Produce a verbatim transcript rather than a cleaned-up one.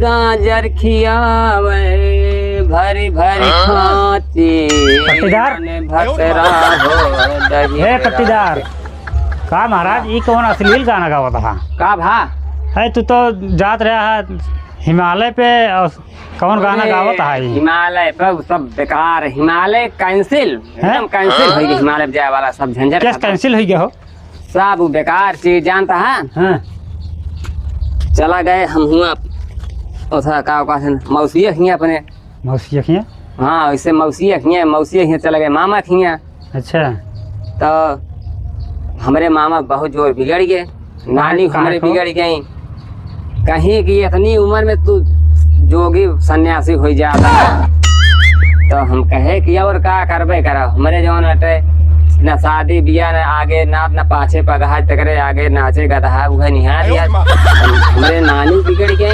गाजर खियावे भरी भरी खांची, पट्टीदार। मन भतरा हो दही हे बड़ा। पट्टीदार, का महाराज, ई कौन अश्लील गाना गावत हा? का भा? है, तू तो जात रहा है हिमालय पे, और कौन गाना अरे, गावत हा ई? हिमालय पे उ सब बेकार, हिमालय cancel, हैं? एकदम cancel होइ गई, हिमालय पे जाए वाला सब झंझट कैसे खत्म। Cancel होइ गया हो? सब उ बेकार चीज जानता है। हाँ। चला गए हम हुआ, उसा का कहते हैं, मौसी हियाँ अपने। मौसी हियाँ? हाँ, वैसे मौसी हियाँ, मौसी हियाँ चला गए मामा हियाँ। अच्छा। तो हमरे मामा बहुत जोर बिगड़ गए, नानी का हमरे को? बिगड़ गई, कहीं कि इतनी उम्र में तू जोगी सन्यासी हो जाता। तो हम कहे कि और का करबे करा, हमरे जौन हटे, न शादी बियाह, न आगे नात, न पाछे पगहा, तेकरे आगे नाचे गदहा, उहे निहार दिया। हमरे नानी बिगड़ गई,